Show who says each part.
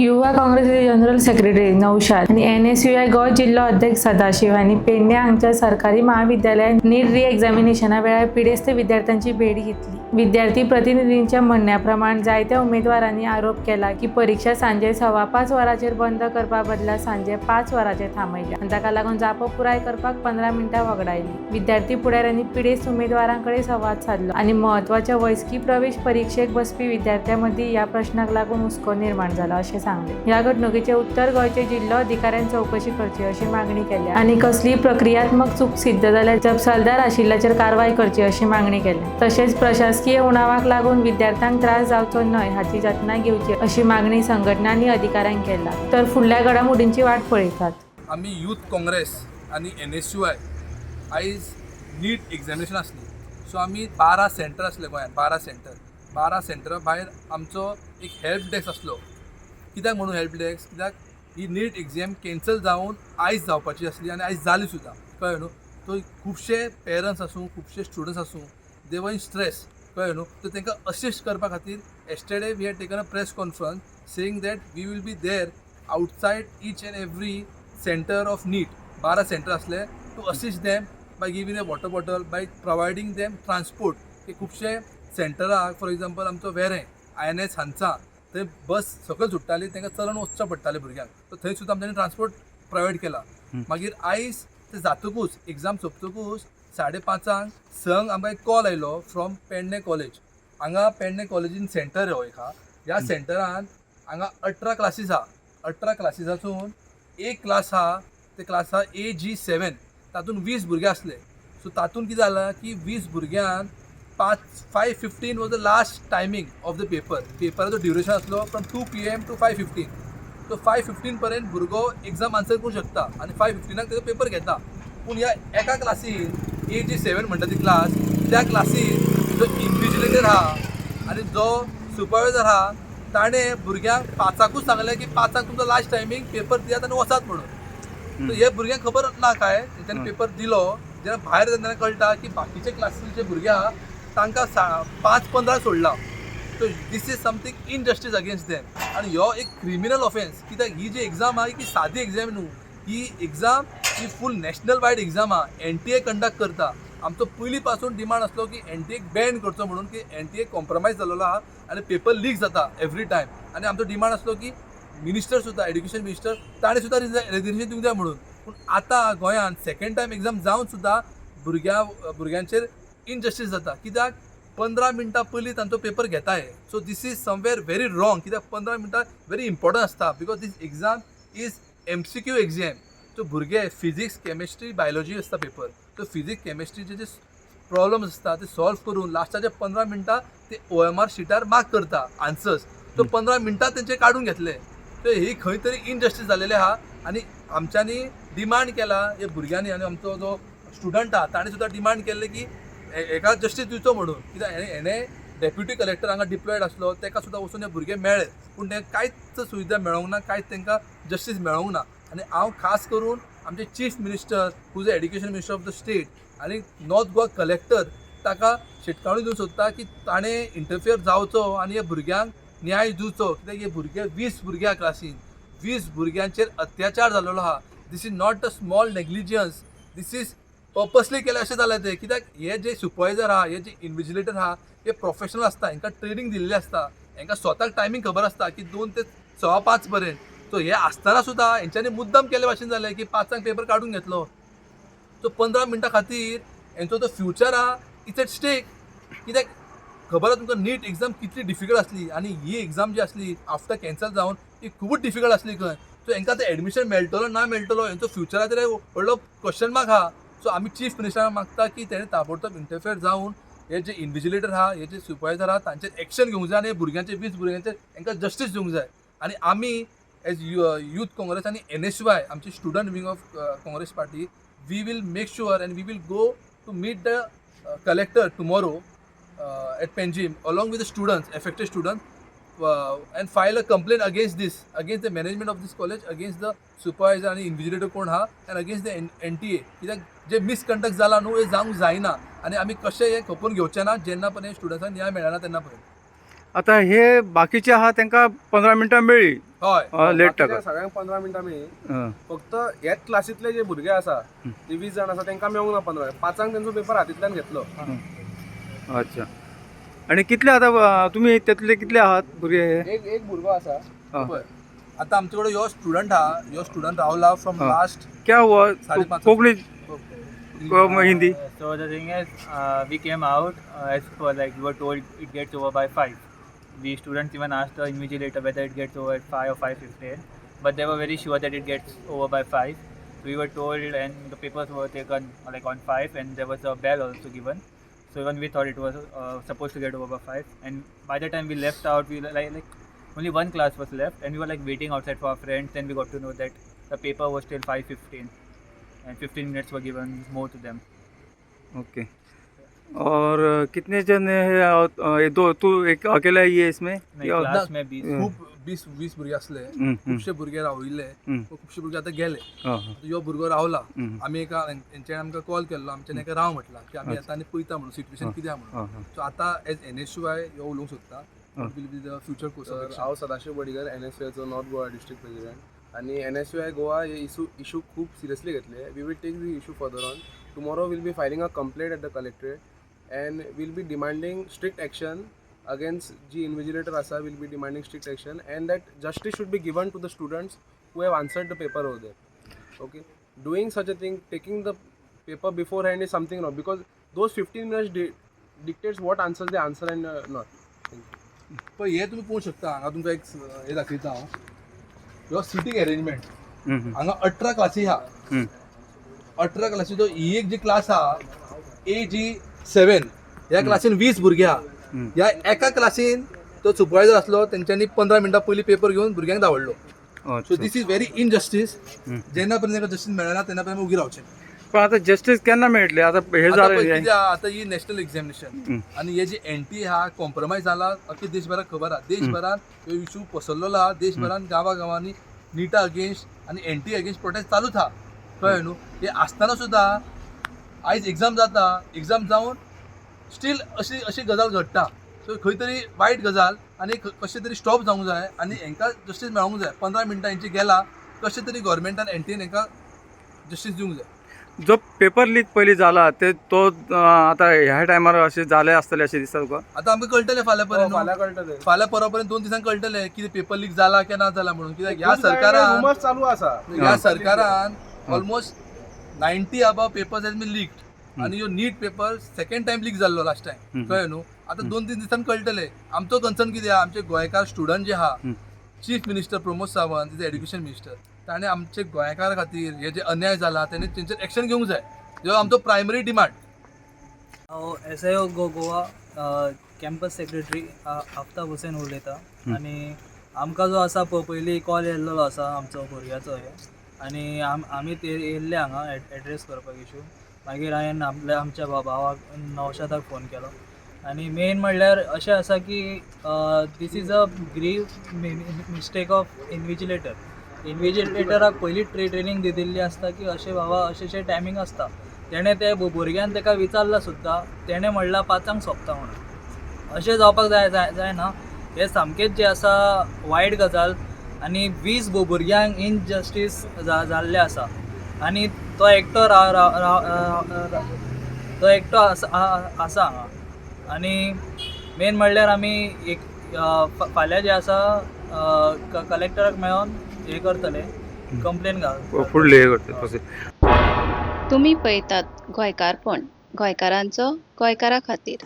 Speaker 1: युवा काँग्रेसचे general secretary Naushad आनी एनएसयूआय गोंय जिल्लो अध्यक्ष सदाशिव हांणी पेडणे हांगच्या सरकारी महाविद्यालयात नीट री एग्जामिनेशना वेळार पिडेस्त विद्यार्थ्यांची भेट घेतली. विद्यार्थी प्रतिनिधींच्या म्हणण्या प्रमाण जायत्या उमेदवारांनी आरोप केला की परीक्षा सांजे 5:15 वरांचेर बंद करपा बदला सांजे 5 वरांचेर थांबयल्या आनी ताका लागून जापो पुराय करपाक 15 मिनटां वगडायली. विद्यार्थी फुडाऱ्यांनी पिडेस्त उमेदवारां कडेन संवाद सादलो आनी म्हत्वाच्या वैजकी प्रवेश परिक्षेक बसपी विद्यार्थ्यां मदीं ह्या प्रश्नाक लागून हुस्को निर्माण जाला अशें सांगलें. ह्या घडणुकेचे उत्तर गोंयचे जिल्लो अधिकाऱ्यान चवकशी करची अशी मागणी केल्या आनी कसलीय प्रक्रियात्मक चूक सिद्ध जाल्यार जपसालदार आशिल्ल्याचेर कारवाय करची अशी मागणी केल्या. तशेंच प्रशासकीय उणावाक लागून विद्यार्थ्यांक त्रास जावचो न्हय हाची जतनाय घेवची अशी मागणी संघटनांनी अधिकाऱ्यांक केल्या. तर फुडल्या घडामोडींची वाट पळयतात.
Speaker 2: आमी यूथ काँग्रेस आनी एनएसयूआय, आयज नीट एग्जामिनेशन आसली, सो आमी 12 सेंटर आसले गोंयांत, 12 सेंटर. 12 सेंटरा भायर आमचो एक हेल्प डेस्क आसलो. कित्याक म्हणून हेल्प डेस्क? कित्याक ही नीट एग्जाम कॅन्सल जावन आयज जावपाची आसली आनी आयज जाली सुद्दां, कळ्ळें न्हू? सो खुबशे पेरंट्स आसूं, खुबशे स्टुडंट्स आसूं, they were in stress, कळ्ळें न्हू? सो तांकां असिस्ट करपा खातीर yesterday we had taken a press conference saying that we will be there outside each and every center of NEET, 12 centre आसले, to assist them by giving a water bottle, by providing them transport, की खुबशे सेंटराक, for example आमचो वेरें INS हांचा, थंय बस सकयल सुट्टाली, तांकां चलून वचचें पडटालें भुरग्यांक. सो थंय सुद्दां आमच्यांनी ट्रान्सपोर्ट प्रोवायड केला. मागीर आयज ते जातकूच, एग्जाम सोंपतकूच 5:30 संक आमकां एक कॉल आयलो फ्रॉम पेडणे कॉलेज. हांगा पेडणे कॉलेजीन सेंटर हो एक आहा. ह्या सेंटरान हांगा 18 क्लासीस आहा. 18 क्लासीसासून एक क्लास आहा, ते क्लास आहा एजी 7, तातूंत 20 भुरगे आसले. सो तातूंत कितें जालां की 20 भुरग्यांक पांच 5:15 was the last timing of the paper. पेपराचो ड्युरेशन आसलो from 2 p.m. to 5:15. So 5:15 पर्यंत भुरगो एग्जाम आन्सर करूं शकता आनी 5:15क तेजो पेपर घेता. पूण ह्या एका क्लासीन, एजी 7 म्हणटा ती क्लास, त्या क्लासीन जो इन्विजिलेटर आहा आनी जो सुपरवायझर आहा, ताणें भुरग्यांक 5ांकूच सांगलें की 5ांक तुमचो लास्ट टायमींग, पेपर दियात आनी वचात म्हणून. सो हे भुरग्यांक खबर ना काय, तेंच्यांनी पेपर दिलो. जेन्ना भायर तेन्ना कळटा की बाकीचे क्लासीचे भुरगे आहा, तांकां 5:15 सोडला. So this is something injustice against them आनी ह्यो एक क्रिमिनल ऑफेन्स, कित्याक ही जी एग्जाम आहा, ही सादी एग्जाम न्हू. ही एग्जाम ही फूल नॅशनल वायड एग्जाम आहा, एनटीए कंडक्ट करता. आमचो पयलीं पासून डिमांड आसलो की एनटीएक बॅन करचो म्हणून, की एनटीए कॉम्प्रोमायज जाल्लो आहा आनी पेपर लीक जाता एवरी टायम. आनी आमचो डिमांड आसलो की मिनिस्टर सुद्दां, एड्युकेशन मिनिस्टर, ताणें सुद्दां रेजिग्नेशन दिवंक जाय म्हणून. पूण आतां गोंयांत सेकंड टायम एग्जाम जावन सुद्दां भुरग्यांचेर इनजस्टीस जाता, कित्याक 15 मिनटां पयलीं तांचो पेपर घेता हे. So this is somewhere very wrong, कित्याक 15 मिनटां व्हेरी इम्पॉर्टंट आसता, because this exam is MCQ exam. So भुरगे फिजिक्स, केमिस्ट्री, बायोलॉजी आसता पेपर. सो फिजिक्स, केमिस्ट्रीचे जे प्रॉब्लम्स आसता ते सॉल्व करून लास्टाचे 15 मिनटां ते ओएमआर शिटार मार्क करता आन्सर्स. सो 15 मिनटां तेंचे काडून घेतले. तर ही खंय तरी इनजस्टीस जालेली आहा आनी आमच्यांनी डिमांड केला हे भुरग्यांनी आनी आमचो जो स्टुडंट आहा, ताणें सुद्दां डिमांड केल्लें की हेका जस्टीस दिवचो म्हणून, कित्याक हेणें डेप्युटी कलेक्टर हांगा डिप्लॉयड आसलो, तेका सुद्दां वचून हे भुरगे मेळ्ळे, पूण तेंकां कांयच सुविधा मेळोंक ना, कांयच तेंकां जस्टीस मेळोंक ना. आनी हांव खास करून आमचे chief minister, who is education minister of the state, आनी नॉर्थ गोवा कलेक्टर, ताका शिटकावणी दिवंक सोदता की ताणें इंटरफियर जावचो आनी ह्या भुरग्यांक न्याय दिवचो, कित्याक हे भुरगे, 20 भुरगे क्लासीन, 20 भुरग्यांचेर अत्याचार जाल्लो आहा. This is not a small negligence, this is purposely केलें अशें जालें तें, कित्याक हे जे सुपरवायजर आहा, हे जे इन्विजिलेटर आहा, हे प्रोफेशनल आसता. हांकां ट्रेनींग दिल्लें आसता, हांकां स्वताक टायमींग खबर आसता की 2 ते 5:15 पर्यंत. सो हे आसतना सुद्दां हेंच्यांनी मुद्दम केले भाशेन जालें की 5ांक पेपर काडून घेतलो. सो 15 मिनटां खातीर हेंचो जो फ्युचर आहा, it's at stake, कित्याक खबर आहा तुमकां नीट एग्जाम कितली डिफिकल्ट आसली आनी ही एग्जाम जी आसली आफ्टर कॅन्सल जावन, ती खुबूच डिफिकल्ट आसली खंय. सो हेंकां आतां एडमिशन मेळटलो ना मेळटलो, हेंचो फ्युचराचेर व्हडलो क्वेश्चन मार्क आहा. सो आमी चीफ मिनिस्टराक मागता की तेणें ताबडतोब इंटरफेयर जावन हे जे इन्विजिलेटर आहा, हे जे सुपरवायजर आहा, तांचेर एक्शन घेवंक जाय आनी भुरग्यांचे, 20 भुरग्यांचेर हेंकां जस्टीस दिवंक जाय. आनी आमी एज यूथ काँग्रेस आनी एनएसयूआय, आमची student wing of Congress party, we will make sure and we will go to meet the collector tomorrow at Panjim along with the students, affected students, and file a complaint against this, against the management of this college, against the supervisor आणि invigilator कोण आहा and against the NTA, कित्याक जे misconduct जाला न्हू, हे जावंक जायना आनी आमी कशें हें खपोवन घेवचे ना, जेन्ना पर्यंत स्टुडंट्सांक न्याय मेळना तेन्ना पर्यंत.
Speaker 3: आतां हे बाकीचे आहा, तांकां 15 मिनटां मेळ्ळी.
Speaker 2: हय.
Speaker 3: लेट
Speaker 4: बाकीच्या
Speaker 3: टाका.
Speaker 4: सगळ्यांक 15 मिनटां मेळ्ळी.
Speaker 3: हं.
Speaker 4: फक्त ह्याच क्लासींतले जे भुरगे आसा ते 20 जाण आसा, तांकां मेळूंक ना 15. पांचांक तेंचो पेपर हातींतल्यान घेतलो.
Speaker 3: अच्छा, आणि कितले आता तुम्ही त्यातले कितले आहात भुरगे हे?
Speaker 4: एक एक भुरगो आसा.
Speaker 3: हा.
Speaker 2: पळय, आतां आमचे कडेन ह्यो स्टुडंट आहा, ह्यो स्टुडंट रावला फ्रॉम
Speaker 3: हा.
Speaker 2: लास्ट
Speaker 3: क्या हुआ?
Speaker 2: 5:30.
Speaker 3: Konkani Hindi.
Speaker 5: So the thing is, we came out as per like we were told it gets over by 5. We students even asked the invigilator whether it gets over at 5 or 5:15, but they were very sure that it gets over by 5. We were told, and the papers were taken like on 5, and there was a bell also given. So even we thought it was supposed to get over by 5. And by the time we left out, we were like only one class was left, and we were like waiting outside for our friends. Then we got to know that the paper was till 5:15, and 15 minutes were given more to them.
Speaker 3: Okay, और कितने जन है? और, ये दो, तू एक अकेला ही है इसमें?
Speaker 5: नाही,
Speaker 3: या-
Speaker 5: class में 20.
Speaker 3: हं.
Speaker 2: खूप 20-20 भुरगे आसले.
Speaker 3: हम्म, हम्म.
Speaker 2: खुबशे भुरगे राविल्ले.
Speaker 3: हम्म.
Speaker 2: खुबशे भुरगे आतां गेले.
Speaker 3: हा, हा.
Speaker 2: आतां ह्यो भुरगो रावला.
Speaker 3: हम्म.
Speaker 2: आमी एका हेंच्यानी आमकां कॉल केल्लो, आमच्यानी एका राव म्हटलां की आमी येता आनी पळयता म्हणून सिट्युएशन कितें आहा म्हणून.
Speaker 3: हा, हा.
Speaker 2: सो आतां एज एनएसयूआय ह्यो उलोवंक सोदता,
Speaker 3: हा.
Speaker 2: Will be the future course of
Speaker 4: तर
Speaker 2: एक्शन.
Speaker 4: हांव सदाशिव बडिगर, एनएसयूआयचो नॉर्थ गोवा डिस्ट्रिक्ट प्रेसिडेंट, आनी एनएसयूआय गोवा हे इशू खूब सिरियसली घेतले. We will take the issue further on. Tomorrow will be filing a complaint at the collectorate and will be demanding strict action against ji invigilator आसा. Will be demanding strict action and that justice should be given to the students who have answered the paper over there. Okay, doing such a thing, taking the paper beforehand, is something wrong, because those 15 minutes dictates what answers they answer and not. Thank you.
Speaker 2: पळय, हे तुमी पळोवंक शकता, हांगा तुमकां एक हे दाखयता हांव, ह्यो सिटींग अरेंजमेंट.
Speaker 3: हम्म, हम्म.
Speaker 2: हांगा 18 क्लासी आहा.
Speaker 3: हम्म.
Speaker 2: 18 क्लासीचो ही एक जी क्लास आहा, AG7, ह्या क्लासीन 20 भुरगे आहा.
Speaker 3: हम्म.
Speaker 2: ह्या एका क्लासीन तो सुपरवायझर आसलो, तेंच्यांनी 15 मिनटां पयलीं पेपर घेवन भुरग्यांक धांवडलो. सो
Speaker 3: अच्छा.
Speaker 2: This is very injustice.
Speaker 3: हम्म.
Speaker 2: जेन्ना पर्यंत तांकां जस्टीस मेळना तेन्ना पर्यंत उगी रावचें.
Speaker 3: पण आता जस्टीस केन्ना मेळटले आता हे
Speaker 2: आतां
Speaker 3: जालें
Speaker 2: पळय
Speaker 3: हे?
Speaker 2: कितें आहा, आतां ही नॅशनल एग्जामिनेशन
Speaker 3: हम्म.
Speaker 2: आनी हे जे एनटी आहा कॉम्प्रोमायज जाला, अख्खे देशभराक खबर आहा. देशभरान ह्यो इशू पसरलेलो आहा. देशभरान गांवा गांवांनी निटा अगेन्स्ट आनी एनटी अगेन्स्ट प्रोटेस्ट चालूच आहा, कळ्ळें न्हू? हे आसतना सुद्दां आयज एग्जाम जाता, एग्जाम जावन स्टील अशी अशी गजाल घडटा. सो खंय तरी वायट गजाल आनी कशें तरी स्टॉप जावंक जाय आनी हेंकां जस्टीस मेळोंक जाय. 15 मिनटां हेंची गेला, कशें तरी गोवोरमेंटान एनटीएन हेंकां जस्टीस दिवंक जाय.
Speaker 3: जो पेपर लीक पयलीं जाला ते तो आता ह्या टायमार अशें जाले आसतले अशें दिसता तुका?
Speaker 2: आतां आमकां कळटलें फाल्यां पर्यंत न्हू.
Speaker 4: फाल्यां कळटलें.
Speaker 2: फाल्यां परवा पर्यंत, 2 दिसांक कळटलें कितें पेपर लीक जाला की ना जाला म्हणून. कित्याक ह्या सरकारान
Speaker 4: रुमर्स चालू आसा.
Speaker 2: ह्या सरकारान almost 90 above papers has been leaked आनी ह्यो NEET paper second time leak जाल्लो लास्ट टायम.
Speaker 3: हम्म.
Speaker 2: कळ्ळें न्हू? आतां 2-3 दिसान कळटलें. आमचो कन्सर्न कितें आहा, आमचे गोंयकार स्टुडंट जे आहा,
Speaker 3: हम्म.
Speaker 2: Chief minister Pramod Sawant is education minister, ताणें आमचे गोंयकारा खातीर हे जे अन्याय जाला तेणे तेंचेर एक्शन घेवंक जाय. ह्यो आमचो प्रायमरी डिमांड.
Speaker 6: हांव एसआयओ गोवा कॅम्पस सेक्रेटरी आफ्ताब हुसेन उलयतां. आनी आमकां जो आसा पयलीं कॉल येयल्लो आसा आमचो भुरग्याचो हे, आनी आमी ते येयल्ले हांगा एड्रेस करपाक इशू. मागीर हांवें आपल्या आमच्या भावाक नवशादाक फोन केलो. आनी मेन म्हणल्यार अशें आसा की this is a grave mistake of invigilator. इन्विजिलेटराक पयलीं ट्रेनींग दिल्ली आसता की अशें बाबा अशें अशें टायमींग आसता. तेणें ते भुरग्यान ताका विचारलां सुद्दां, तेणें म्हणलां 5 सांक सोंपता म्हणून. अशें जावपाक जाय जायना. हें सामकेंच जें आसा वायट गजाल आनी 20 भुरग्यांक इनजस्टीस जाल्लें आसा. आनी तो एकटो राव राव राव तो एकटो आसा आसा हांगा. आनी मेन म्हणल्यार आमी एक फाल्यां जें आसा कलेक्टराक मेळोन हें करतले, कंप्लेन घाल.
Speaker 3: फुडले हे करता प्रोसीड.
Speaker 7: तुमी पळयतात गोंयकारपण, गोंयकारांचो गोंयकारा खातीर.